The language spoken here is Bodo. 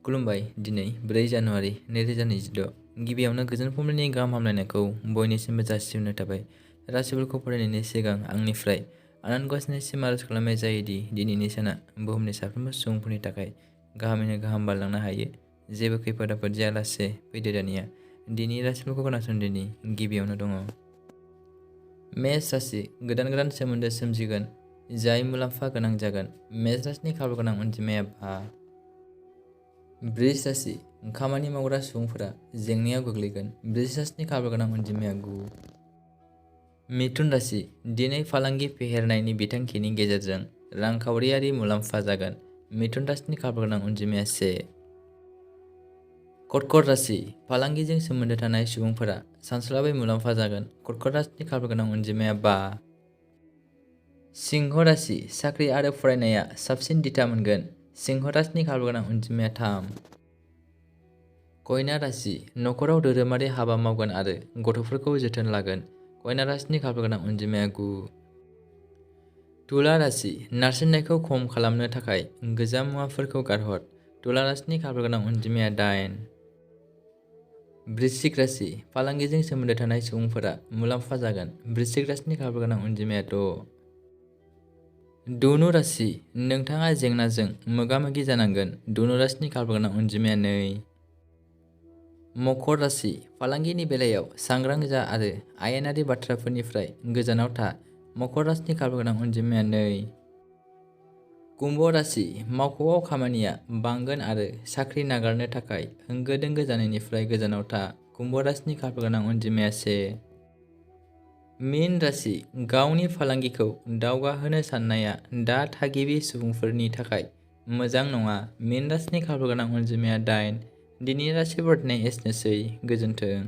खुलुमबाय। दिनै 4 जानुवारि 2026 गिबियावनो गोजोन फुंबिलिनि गाहाम हामलायनायखौ बयनिसिमबो जासिहरनाय थाबाय। राशिफोरखौ फरायनायनि सिगां आंनिफ्राय आनान गसाइनिसिम आरज खालामनाय जायोदि दिनैनि साना बुहुमनि साफ्रोमबो सुबुंफोरनि थाखाय गाहामैनो गाहाम बारलांनो हायो। जेबो खैफोद आफोद जायालासे फैदो दानिया दिनै राशिफोरखौ खोनासंदिनि। गिबियावनो दङ मेष राशि। गोदान सोमोन्दो सोमजिगोन जाय मुलाम्फा गोनां जागोन। मेष राशिनि खाफाल गोनां अनजिमाया 5। वृष राशि। खामानि मावग्रा सुबुंफोरा जेंनायाव गोग्लैगोन। वृष राशिनि खाफाल गोनां अनजिमाया 9। मिथुन राशि। दिनै फालांगि फेहेरनायनि बिथांखिनि गेजेरजों रांखावरियारि मुलाम्फा जागोन। मिथुन राशिनि खाफाल गोनां अनजिमाया 1। कर्कट राशि। फालांगिजों सोमोन्दो थानाय सुबुंफोरा सानस्लाबै मुलाम्फा जागोन। कर्कट राशिनि खाफाल गोनां अनजिमाया 5। सिंह राशि। साख्रि आरो फरायनाया साबसिन दिथा मोनगोन। सिंह राशिनि खाफाल गोनां अनजिमाया 3। कन्या राशि। नखराव धोरोमारि हाबा मावगोन आरो गथ'फोरखौ जोथोन लागोन। कन्या राशिनि खाफाल गोनां अनजिमाया 9। तुला राशि। नारसिननायखौ खम खालामनो थाखाय गोजाम मुवाफोरखौ गारहर। तुला राशिनि खाफाल गोनां अनजिमाया 8। वृश्चिक राशि। फालांगिजों सोमोन्दो थानाय सुबुंफोरा मुलाम्फा जागोन। वृश्चिक राशिनि खाफाल गोनां अनजिमाया 6। धनु राशि। नोंथाङा जेंनाजों मोगा-मोगि जानांगोन। धनु राशिनि खाफाल गोनां अनजिमाया 2। मकर राशि। फालांगिनि बेलायाव सांग्रां जा आरो आयेनारि बाथ्राफोरनिफ्राय गोजानाव था। मकर राशिनि खाफाल गोनां अनजिमाया 2। कुम्भ राशि। मावख'आव खामानिया बांगोन आरो साख्रि नागारनो थाखाय होंगो-दोंगो जानायनिफ्राय गोजानाव था। कुम्भ राशिनि खाफाल गोनां अनजिमाया 1। मीन राशि। गावनि फालांगिखौ दावगाहोनो साननाया दा थागिबि सुबुंफोरनि थाखाय मोजां नङा। मीन राशिनि खाफाल गोनां अनजिमाया 8। दिनैनि राशिफोरनि एसेनोसै। गोजोन्थों।